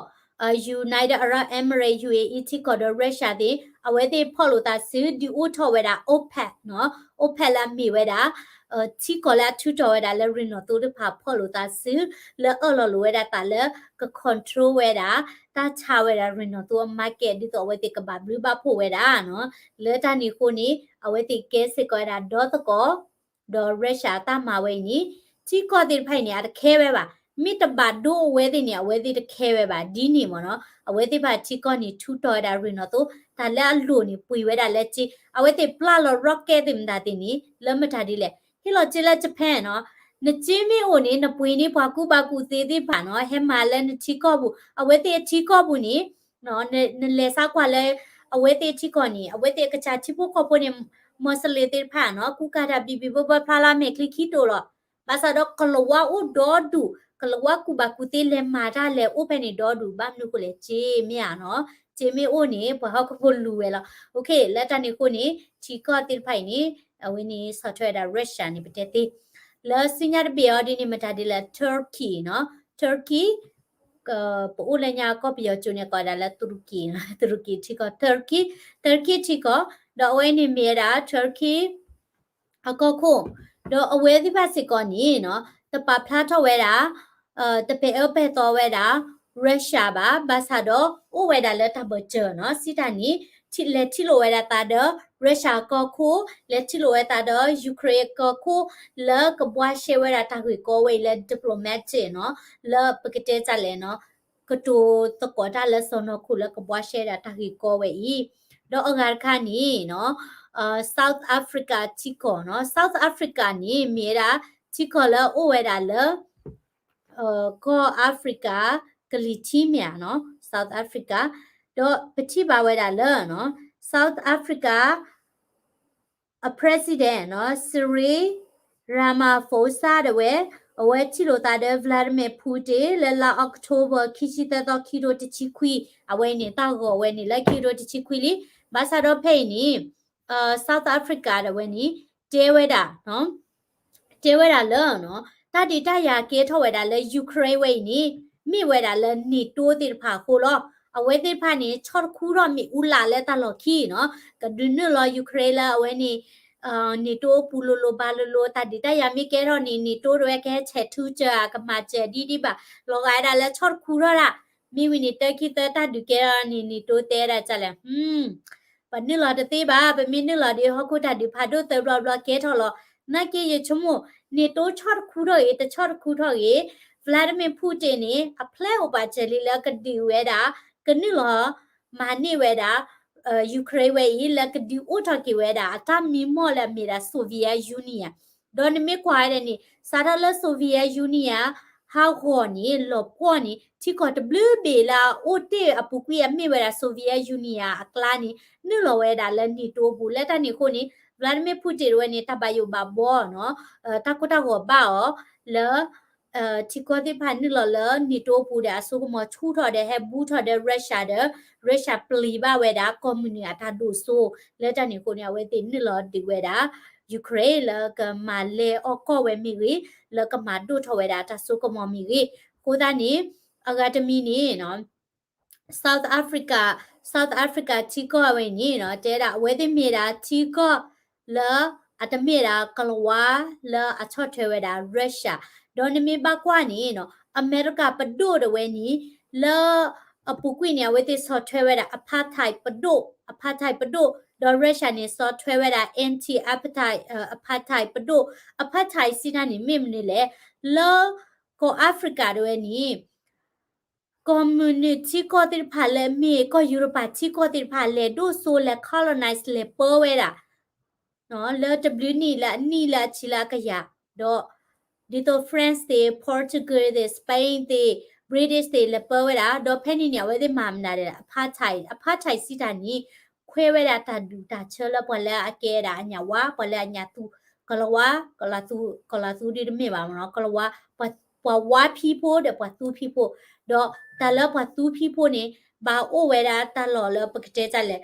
United Arab Emirates, U A E ထံကီၢ်ဒီး Russia သ့ၣ် အဝဲသ့ၣ်ဖီၣ်လိာ်သးစု ဒုးအိၣ်ထီၣ်ဝဲဒၣ် OPEC နီၤ, OPEC လၢအမ့ၢ်ဝဲဒၣ် ထံကီၢ်လၢအထုးထီၣ်ဝဲဒၣ်လၢရ့ၣ်နီၣ်သိတဖၣ်ဖီၣ်လိာ်သးစု လၢအၢၣ်လီၤလိာ်ဝဲဒၣ်သးလၢ က control ဝဲဒၣ် တၢ်ဆါဝဲဒၣ်ရ့ၣ်နီၣ်သိအ market ဒ်သိးအဝဲသ့ၣ်ကဘၣ်ဘျုးဘၣ်ဖှိၣ်ဝဲဒၣ်နီၤ. လၢတၢ်န့ၣ်အဃိန့ၣ် အဝဲသ့ၣ်ကဲစ့ၢ်ကီးဝဲဒၣ်ဒီသကိး ဒီး Russia အတၢ်မၤဝဲအံၤန့ၣ် ထံကီၢ်သ့ၣ်တဖၣ်အံၤန့ၣ် အတခဲဝဲဘၣ်. မ့ၢ်တဘၣ်ဒိအဝဲသ့ၣ်န့ၣ် အဝဲသ့ၣ်တခဲဝဲဘၣ် ဒ်န့ၣ်မ့ၢ်နီၤ. အဝဲသ့ၣ်တဖၣ်ထံကီၢ်န့ၣ် ထုးထီၣ်ဝဲဒၣ်ရ့ၣ်နီၣ်သိ တၢ်လၢအလိၣ်န့ၣ် ပှ့ၤဝဲဒၣ်လၢစ့ အဝဲသ့ၣ်ပျၢ်လီၤ rocket သ့ၣ်မတၤသ့ၣ်န့ၣ် လၢမတၤဒ်လဲၣ် ဟ့ၣ်လီၤစ့လၢ Japan နီၤ. နစ့မ့ၢ်အိၣ်န့ၣ် နပှ့ၤန့ၢ်ပှၤကူၣ်ဘၣ်ကူၣ်သ့သ့ၣ်တဖၣ်နီၤ ဟဲမၤလၢနထံကီၢ်ပူၤ အဝဲသ့ၣ်အထံကီၢ်ပူၤန့ၣ် နလဲၤစးကွၢ်လၢ အဝဲသ့ၣ်ထံကီၢ်န့ၣ် အဝဲသ့ၣ်အကစၢ်ထံဖိကီၢ်ဖိန့ၣ် မီၢ်စလ့ၣ်သ့ၣ်တဖၣ်နီၤ ကူကၤတၢ်ဘံၣ်ဘံၣ်ဘၢဘၢဖျါလၢအမဲာ်ချံခံတိာ်လီၤ. ဘၣ်ဆၣ်ဒီးကလၤဝါအိၣ်ဒီဒူၣ် ကလၤဝါကူၣ်ဘၣ်ကူၣ်သ့လဲၤမၤတၢ်လဲၤအိၣ်ဖဲန့ၣ်ဒီဒူၣ် ဘၣ်မနုၤအဃိလဲၣ် စ့မ့ၢ်ဧါနီၤ စ့မ့ၢ်အိၣ်န့ၣ် ပှၤဟီၣ်ခိၣ်ဖိလူၤဝဲလီၤ. လၢတၢ်န့ၣ်အဃိန့ၣ် ထံကီၢ်သ့ၣ်တဖၣ်အံၤန့ၣ် အဝဲန့ၣ်ဆီၣ်ထွဲဝဲဒၣ် Russia န့ၣ် ပတဲသ့ လၢဆူညါတဘ့ၣ်အီၤဒ်န့ၣ် မတၤဒ်လဲၣ် Turkey နီၤ Turkey ပအိၣ်လၢညါကီၢ်ပယီၤကၠိန့ၣ် ကိးဝဲဒၣ်လၢ Turkey နီၤ Turkey ထံကီၢ် Turkey Turkey ထံကီၢ် ဒီးအဝဲန့ၣ်မ့ၢ်ဝဲဒၣ် Turkey အကီၢ်ခိၣ် ဒီးအဝဲသ့ၣ်တဖၣ်စ့ၢ်ကီးန့ၣ်နီၤ တပာ်ဖျါထီၣ်ဝဲဒၣ် တပဲာ်အၢပဲာ်သီဝဲဒၣ် Russia ဘၣ် ဘၣ်ဆၣ်ဒီးအိၣ်ဝဲဒၣ်လၢတၢ်ဘၢၣ်စၢၤနီၤ စံးတၢ်န့ၣ် လဲၤထံၣ်လိာ်ဝဲဒၣ်သးဒီး Russia အကီၢ်ခိၣ် လဲၤထံၣ်လိာ်ဝဲသးဒီး Ukraine အကီၢ်ခိၣ် လၢကဘှါရှဲဝဲဒၣ်တၢ်ဂ့ၢ်ကီဝဲအံၤလၢ diplomatic နီၤ လၢပကတဲတၢ်လဲၣ်နီၤ ကတိၤသကိးတၢ်လၢစီၢ်နီၤခိၣ်လၢကဘှါရှဲဒၣ်တၢ်ဂ့ၢ်ကီဝဲအံၤ ဒီးအဂၤတခါန့ၣ်နီၤ South Africa ထံကီၢ်နီၤ South Africa န့ၣ် မ့ၢ်ဝဲဒၣ် ထံကီၢ်လၢအအိၣ်ဝဲဒၣ်လၢ ကီၢ် Africa ကလံၤထံးမ့ၢ်ဧါနီၤ South Africa ဒီးပထံၣ်ဘၣ်ဝဲဒၣ်လၢ South Africa အ president နီၤ Cyril Ramaphosa ဒၣ်ဝဲ အဝဲထံၣ်လိာ်သးဒီး Vladimir Putin လၢလါ October ခံဆံသၢသီ ခံကထိတဆံခွံ အဝဲန့ၣ်တၢ်ဂီၤဝဲန့ၣ်လၢ ခံကထိတဆံခွံလံ. ဘၣ်ဆၣ်ဒီးဖဲအံၤန့ၣ် South Africa ဒၣ်ဝဲန့ၣ် တဲဝဲဒၣ် တဲဝဲဒၣ်လၢ တၢ်ဒုးတၢ်ယၤကဲထီၣ်ဝဲဒၣ်လၢ Ukraine ဝဲအံၤန့ၣ် မ့ၢ်ဝဲဒၣ်လၢ NATO သ့ၣ်တဖၣ်အဃိလီၤ. အဝဲသ့ၣ်တဖၣ်န့ၣ် ဆီၣ်တခူထီၣ်မ့ၣ်အူလၢ်လၢတၢ်လီၢ်ခံနီၤ ကဒုးနုာ်လီၤ Ukraine လၢအဝဲန့ၣ် NATO အပူၤလိၤလိၤဘၣ်လိၤလိၤ တၢ်ဒုးတၢ်ယၤမ့ၢ်ကဲထီၣ်န့ၣ် NATO တဝဲကဟဲဆဲးထူစၢၤ ကမၤစၢၤဒ်ဒ်ဘၣ် လီၤဂာ်ဝဲဒၣ်လၢဆီၣ်တခူထီၣ်ဒၣ် မ့ၢ်ဝံၤန့ၣ် တၢခံသၢတၢ်ဒုးကဲထီၣ်န့ၣ် NATO တဲဒၣ်ဒ်လဲၣ် ပနုာ်လီၤတသ့ဘၣ် ပမ့ၢ်နုာ်လီၤဒီး ဟီၣ်ခိၣ်တၢ်ဒုးဖးဒိၣ်သၢဘျီဘျီကဲထီၣ်လီၤ. နာ်က့ယဆိကမိၣ် NATO ဆီၣ်တခူထီၣ်ဂ့ၤ တဆီၣ်တခူထီၣ်ဂ့ၤ Vladimir Putin န့ၣ် အ plan အိၣ်ပာ်စၢၤလံလၢကဒုးဝဲဒၣ် ကနုာ်လီၤ မၤန့ၢ်ဝဲဒၣ် Ukraine ဝဲအံၤ လၢကဒုးအိၣ်ထီၣ်က့ၤဝဲဒၣ် အတၢ်မံမီၢ်လၢအမ့ၢ်ဒၣ် Soviet Union ဒီးနမ့ၢ်ကွၢ်ဝဲဒၣ်န့ၣ် စးထီၣ်လၢ Soviet Union ဟးဂီၤန့ၣ် လီၤပှီၢ်န့ၣ် ထံကီၢ်တဘျုးဘ့ၣ်လၢအအိၣ်တ့ၢ်အပူၤကွံာ်အမ့ၢ်ဝဲဒၣ် Soviet Union အကျါန့ၣ် နုာ်လီၤဝဲဒၣ်လၢ NATO အပူၤ လၢတၢ်န့ၣ်အဃိန့ၣ် Vladimir Putin တဝဲန့ၣ် တၢ်ဘၣ်ယိၣ်ဘၣ်ဘှီနီၤ တၢ်ကိၢ်တၢ်ဂီၤဘၣ်အီၤ လၢ ထံကီၢ်သ့ၣ်တဖၣ်နုာ်လီၤလၢ NATO အပူၤဒီးအစိကမီၤဆူၣ်ထီၣ်ဒီးဟဲဘူးထီၣ်ဒီး Russia ဒီး Russia ပျံၤဘၣ်ဝဲဒၣ် ကီၢ်မုၢ်နုာ်အတၢ်ဒိၣ်စိ လၢတၢ်န့ၣ်အဃိန့ၣ် အဝဲသ့ၣ်နုာ်လီၤဒုးဝဲဒၣ် Ukraine လၢကမၤလဲၤအီၣ်ကီၢ်ဝဲမ့ၢ်ဂ့ၤ, လၢကမၤဒိၣ်ထီၣ်ဝဲဒၣ်တၢ်စိကမီၤမ့ၢ်ဂ့ၤ, အဃိသတးန့ၣ် အဂၤတမံၤန့ၣ် South Africa, South Africa ထံကီၢ်ဝဲန့ၣ်နီၤ တဲဒၣ်အဝဲသ့ၣ်မ့ၢ်ဒၣ်ထံကီၢ်လၢအတမ့ၢ်ဒၣ်ကလၤဝါလၢအဆီၣ်ထွဲဝဲဒၣ် Russia, ဒီးနမ့ၢ်ဘၣ်ကွၢ်န့ၣ်နီၤ အမဲရကၤပဒိၣ်တဝဲန့ၣ် လၢအပူၤကွံာ်န့ၣ် အဝဲသ့ၣ်ဆီၣ်ထွဲဝဲဒၣ် apartheid ပဒိၣ်, apartheid ပဒိၣ်, ဒီး Russia န့ၣ် ဆီၣ်ထွဲဝဲဒၣ် anti apartheid, apartheid ပဒိၣ်, apartheid စံးတၢ်န့ၣ်မ့ၢ်မနုၤလဲၣ်, လၢကီၢ် Africa တဝဲန့ၣ် ကီၢ်မုၢ်နုာ်ထံကီၢ်သ့ၣ်တဖၣ်လၢအမ့ၢ် ကီၢ်ယူရပၤထံကီၢ်သ့ၣ်တဖၣ် လဲၤဒိၣ်စိ လဲၤ colonize လဲၤပၢဝဲဒၣ် လၢတဘျုးနံၣ်လၢအနံၣ်လၢအဆံလၢအကယၤ, ဒီး ဒ်သိး France သ့ၣ် Portugal သ့ၣ် Spain သ့ၣ် British သ့ၣ် လဲၤပၢဝဲဒၣ်, ဒီးဖဲန့ၣ်န့ၣ် အဝဲသ့ၣ်မၤမနုၤလဲၣ် apartheid, apartheid စံးတၢ်န့ၣ် ခွဲဝဲဒၣ်တၢ်ဒူၣ်တၢ်ဆၢလၢပှၤလၢအကဲဒၣ်အညၣ်ဝါ, ပှၤလၢအညၣ်သူ, ကလၤဝါ, ကလၤသူ, ကလၤသူဒ်တမ့ၢ်ဘၣ်မ့ၢ်နီၤ, ကလၤဝါ, ပှၤ, ပှၤဝါဖံးဖိဒီးပှၤသူဖံးဖိ, ဒီးတၢ်လၢပှၤသူဖံးဖိန့ၣ် ဘၣ်အိၣ်ဝဲဒၣ်တၢ်လီၢ်လၢပကတဲတၢ်လဲၣ်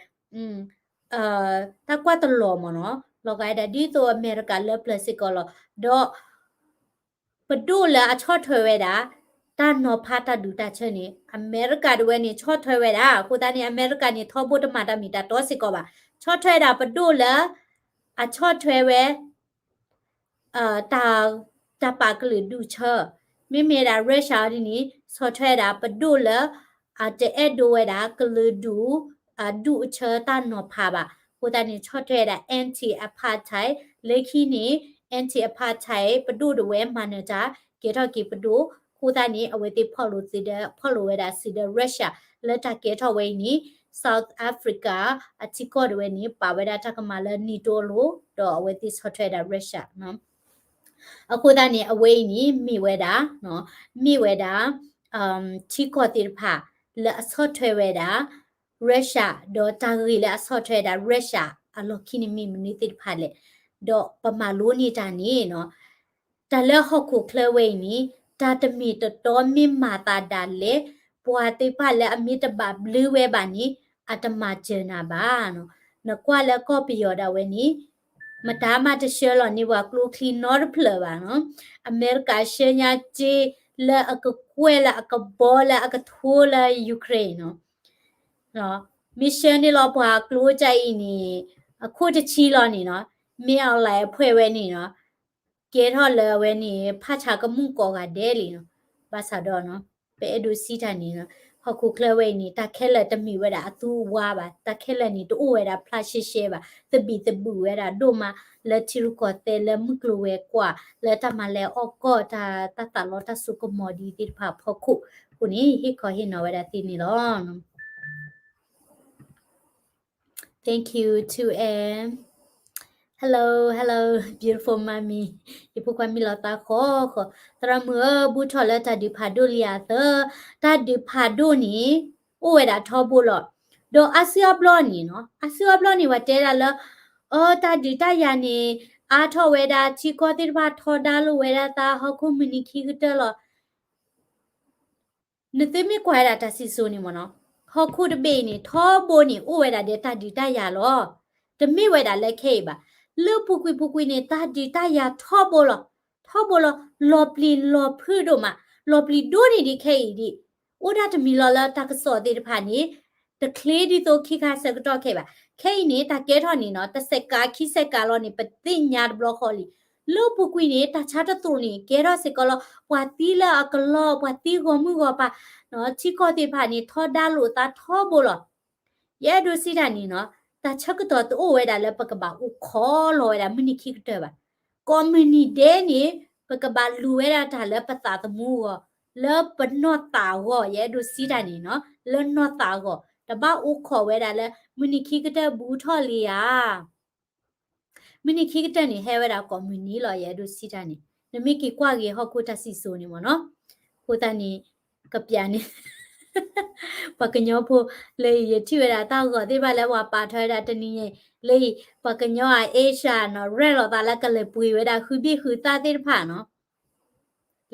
တၢ်ကွၢ်တလီၢ်မ့ၢ်နီၤ, လီၤဂာ်ဒၣ်ဒ်သိးအမဲရကၤလၢပျၢၤစ့ၢ်ကီးလီၤ. ဒီး ပဒိၣ်လၢအဆီၣ်ထွဲဝဲဒၣ် တၢ်နီၤဖးတၢ်ဒူၣ်တၢ်ဆၢန့ၣ် အမဲရကၤတဝဲန့ၣ် ဆီၣ်ထွဲဝဲဒၣ်, အဃိသတးန့ၣ် အမဲရကၤန့ၣ် ထီဘိတမၤတၢ်မ့ၢ်တၢ်တီစ့ၢ်ကီးဘၣ်. ဆီၣ်ထွဲဒၣ်ပဒိၣ်လၢ အဆီၣ်ထွဲဝဲ တၢ်, တၢ်ပာ်ကလုာ်ဒူၣ်ဆၢ, မ့မ့ၢ်ဒၣ် Russia ဒ်န့ၣ် ဆီၣ်ထွဲဒၣ်ပဒိၣ်လၢ အတအဲၣ်ဒိးဝဲဒၣ်ကလုာ်ဒူၣ်, အဒူၣ်အဆၢတၢ်နီၤဖးဘၣ်. အဃိသတးန့ၣ် ဆီၣ်ထွဲဒၣ် anti apartheid, လၢခံန့ၣ် anti apartheid ပဒိၣ်တဝဲမၤနၢၤတၢ် ကဲထီၣ်က့ၤပဒိၣ်, အဃိသတးန့ၣ် အဝဲသ့ၣ်ဖီၣ်လိာ်သ့ဒီး ဖီၣ်လိာ်ဝဲဒၣ်စံးဒီး Russia လၢတၢ်ကဲထီၣ်ဝဲအံၤန့ၣ် South Africa အထံကီၢ်တဝဲန့ၣ် ပာ်ဝဲဒၣ်တၢ်ကမၣ်လၢ NATO အလိၤ, ဒီးအဝဲသ့ၣ်ဆီၣ်ထွဲဒၣ် Russia အဃိသတးန့ၣ် အဝဲအံၤန့ၣ် မ့ၢ်ဝဲဒၣ်, မ့ၢ်ဝဲဒၣ် ထံကီၢ်သ့ၣ်တဖၣ် လၢအဆီၣ်ထွဲဝဲဒၣ် Russia ဒီးတၢ်ဂ့ၢ်လၢအဆီၣ်ထွဲဝဲဒၣ် Russia အလီၢ်ခံန့ၣ်မ့ၢ်မနုၤသ့ၣ်တဖၣ်လဲၣ်, ဒီးပမၤလိန့ၢ်တၢ်န့ၣ်နီၤ တၢ်လၢဟီၣ်ခိၣ်ချၢဝဲအံၤန့ၣ် တၢ်တမ့ၢ်တတီမ့ၢ်မၤသးဒၣ်လဲာ်, ပှၤသ့ၣ်တဖၣ်လၢအမ့ၢ်တဘၣ်ဘျုးဝဲဘၣ်န့ၣ် အတမၤစၢၤနၤဘၣ်နီၤ. နကွၢ်လၢကီၢ်ပယီၤဒၣ်ဝဲန့ၣ် မတၤမးတဆှၢလီၤန့ၢ်ပှၤကျိချံနီတဖျၢၣ်ဘၣ်နီၤ. အမဲရကၤဆှၢညါစ့လၢအကကွဲၢ်လၢအကဘီလၢအကထိလၢ Ukraine နီၤ. မ့ၢ်ဆှၢန့ၢ်လီၤပှၤကျိတၢ်အံၤန့ၣ် အခိၣ်တဆံလီၤန့ၣ်နီၤ, မ့ၢ်အီၤလဲၣ်အဖှဲးဝဲန့ၣ်နီၤ ကဲထီၣ်လၢအဝဲန့ၣ် ဖးဆးကမူၣ်ကိးဂၤဒဲးလံနီၤ. ဘၣ်ဆၣ်ဒီးနီၤ ပအဲၣ်ဒိးစံးတၢ်န့ၣ်နီၤ ဟီၣ်ခိၣ်ချၢဝဲအံၤန့ၣ် တၢ်ခဲလၢာ်တမ့ၢ်ဝဲဒၣ်အသူအဝါဘၣ်, တၢ်ခဲလၢာ်န့ၣ် တအိၣ်ဝဲဒၣ်ဖျါရှဲရှဲဘၣ်, သဘံၣ်သဘုၣ်ဝဲဒၣ်ဒိၣ်မး လၢထံရူၢ်ကီၢ်သဲး လၢမုၢ်ကျိၤဝဲၤကွာ် လၢတၢ်မၤလဲၤအီၣ်ကီၢ် တၢ်, တၢ်သးလီတၢ်စိကမီၤဒ်သ့ၣ်တဖၣ်အဖီခိၣ်, အဃိန့ၣ် ဟ့ၣ်ခီဟ့ၣ်နီၤဝဲဒၣ်သ့န့ၣ်လီၤ. Thank you, two M. Hello, hello, beautiful mommy. ယဖိခွါမံလီၤသးဃီဃီ, သရၣ်မုၣ်ဧၢ, ဘူးထီၣ်လၢတၢ်ဒုးဖးဒိၣ်လံဧါသၢ, တၢ်ဒုးဖးဒိၣ်န့ၣ် အိၣ်ဝဲဒၣ်ထီဘိလီၤ. ဒီးအါစုအါဘျီန့ၣ်နီၤ, အါစုအါဘျီန့ၣ် ပှၤတဲဒၣ်လၢ အၢ တၢ်ဒုးတၢ်ယၤန့ၣ် အါထီၣ်ဝဲဒၣ် ထံကီၢ်သ့ၣ်တဖၣ်ထီဒါလိာ်ဝဲဒၣ်သး ဟီၣ်ခိၣ်မုၢ်နံၤခံကတၢၢ်လီၤ. နသုမ့ၢ်ကွၢ်ဝဲဒၣ်တၢ်စံၣ်စိၤန့ၣ်မ့ၢ်နီၤ, ဟီၣ်ခိၣ်တဘ့ၣ်အံၤန့ၣ် ထီဘိန့ၣ် အိၣ်ဝဲဒၣ်ဒီးတၢ်ဒုးတၢ်ယၤလီၤ. တမ့ၢ်ဝဲဒၣ်လၢခဲအံၤဘၣ်. လၢပူၤကွံာ်ပူၤကွံာ်န့ၣ် တၢ်ဒုးတၢ်ယၤထီဘိလီၤ. ထီဘိလီၤ. လီၤပျံၤလီၤဖုးဒိၣ်မး, လီၤပျံၤဒိၣ်န့ၢ်ဒံးခဲအံၤဒံး. အိၣ်ဒၣ်တမံၤလီၤလၢတၢ်ကစီၣ်သ့ၣ်တဖၣ်န့ၣ် တချ့ဒ်သိးခံခါဆၢကတီၢ်ခဲအံၤဘၣ်. ခဲအံၤန့ၣ် တၢ်ကဲထီၣ်န့ၣ်နီၤ, တစဲးကးခံစဲးကးလီၤန့ၣ် ပသ့ၣ်ညါတဘျီဃီလံ. လၢပူၤကွံာ်န့ၣ် တၢ်ဆါတသိးန့ၣ် ကဲထီၣ်စ့ၢ်ကီးလီၤ. ပှၤသံလၢအကလီၢ်, ပှၤသံဂီၤမုၢ်ဂီၤပၤ, ထံကီၢ်သ့ၣ်တဖၣ်န့ၣ် ထီဒါလိာ်သးထီဘိလီၤ. ယအဲၣ်ဒိးစံးတၢ်န့ၣ်နီၤ, တၢ်ဆၢကတီၢ်တအိၣ်ဝဲဒၣ်လၢပကဘၣ်အိၣ်ခိးလီၤဝဲဒၣ်မုၢ်နံၤခံကတၢၢ်ဘၣ်. ကိးမုၢ်နံၤဒဲးန့ၣ် ပကဘၣ်လူၤဝဲဒၣ်တၢ်လၢပသးသမူအဂီၢ်, လၢပနီၢ်သးအဂီၢ်, ယအဲၣ်ဒိးစံးတၢ်န့ၣ်နီၤ, လၢနီၢ်သးအဂီၢ်, တဘၣ်အိၣ်ခိးဝဲဒၣ်လၢမုၢ်နံၤခံကတၢၢ်ဘူးထီၣ်လံဧါ. မုၢ်နံၤခံကတၢၢ်န့ၣ် ဟဲဝဲဒၣ်ကိးမုၢ်နံၤလီၤ, ယအဲၣ်ဒိးစံးတၢ်န့ၣ်, နမ့ၢ်က့ၤကွၢ်က့ၤဟီၣ်ခိၣ်တၢ်စံၣ်စိၤန့ၣ်မ့ၢ်နီၤ, အဃိသတးန့ၣ် ကပျးန့ၣ် ပှၤကညီဖိ လၢအံၤ ယထံၣ်ဝဲဒၣ်တၢ်ဂီၤသ့ၣ်တဖၣ်လၢပှၤပာ်ထီၣ်ဝဲဒၣ်တနံၤညါ, လၢအံၤ ပှၤကညီအ Asia နီၤ ရဲၣ်လီၤသးလၢကလဲၤပှ့ၤဝဲဒၣ်ဃုဘ့ၣ်ဃုသၣ်သ့ၣ်တဖၣ်နီၤ,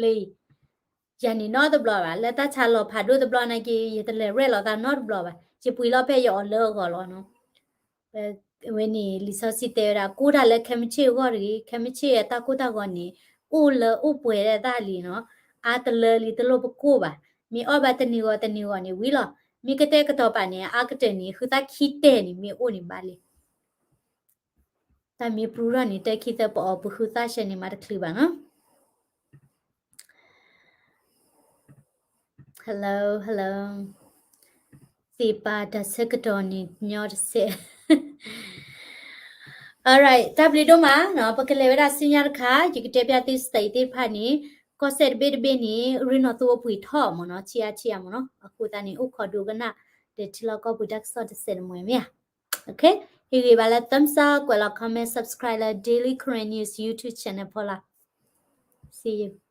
လၢအံၤ ယၤန့ၣ်နီတဘျီဘၣ်, လၢတၢ်ဆါလီၤဖးဒိၣ်တဘျီနာ်က့ ယတလဲၤရဲၣ်လီၤသးနီတဘျီဘၣ်, ယပှ့ၤလီၤဖဲယအီၤလၢအဂီၢ်လီၤနီၤ, ပ ဝဲန့ၣ်လံာ်စီဆှံတဲဝဲဒၣ် ကိၢ်တၢ်လၢခဲမုၢ်ဆ့ၣ်အဂီၢ်တဂ့ၤ, ခဲမုၢ်ဆ့ၣ်အတၢ်ကိၢ်တၢ်ဂီၤန့ၣ် အိၣ်လၢအိၣ်ပှဲၤဒၣ်တၢ်လံနီၤ, အါတလၢလံတလိၣ်ပကိၢ်ဘၣ်, မ့ၢ်အီၣ်ဘၣ်တနံၤဂီၤတနံၤဂီၤန့ၣ်ဝံၤလီၤ, မ့ၢ်ကတဲာ်ကတီၤပာ်န့ၣ် အါကတၢၢ်န့ၣ် ဃုသၣ်ခံတဲာ်န့ၣ် မ့ၢ်အိၣ်န့ၣ်ဘၣ်လံ. တၢ်မ့ၢ်ပရူထီၣ်န့ၣ် တၢ်ခံသၢပအီၣ် ပဃုသၣ်ဆဲန့ၣ်မၤတချုးဘၣ်နီၤ. Hello, hello. သ့ၣ်ပာ်တၢ်ဆၢကတီၢ်န့ၣ်ညီတစဲး. Alright, တၢ်ဘျုးဒိၣ်မးနီၤ, ပကလဲၤဝဲဒၣ်ဆူညါတခါ, ယကတဲပျးသု stage သ့ၣ်တဖၣ်န့ၣ်, ကီၢ်စဲၣ်တဘ့ၣ်တဘ့ၣ်န့ၣ် ရ့နီၣ်သူအပှ့ၤထီၣ်မ့ၢ်နီၤ, ဆံးအါဆံးအါမ့ၢ်နီၤ, အဃိသတးန့ၣ် အိၣ်ခိးဒိကနၣ် ဒီးထံလီၢ်ကီၢ်ပူၤတၢ်ကစီၣ်တစဲးတမှဲၤမ့ၢ်ဧါ. Okay, ဟ့ၣ်ဂံၢ်ဘါလၢ thumbs up, ကွဲးလီၤ comment, subscribe လၢ Daily Karen News YouTube channel ဖီလာ်. See you.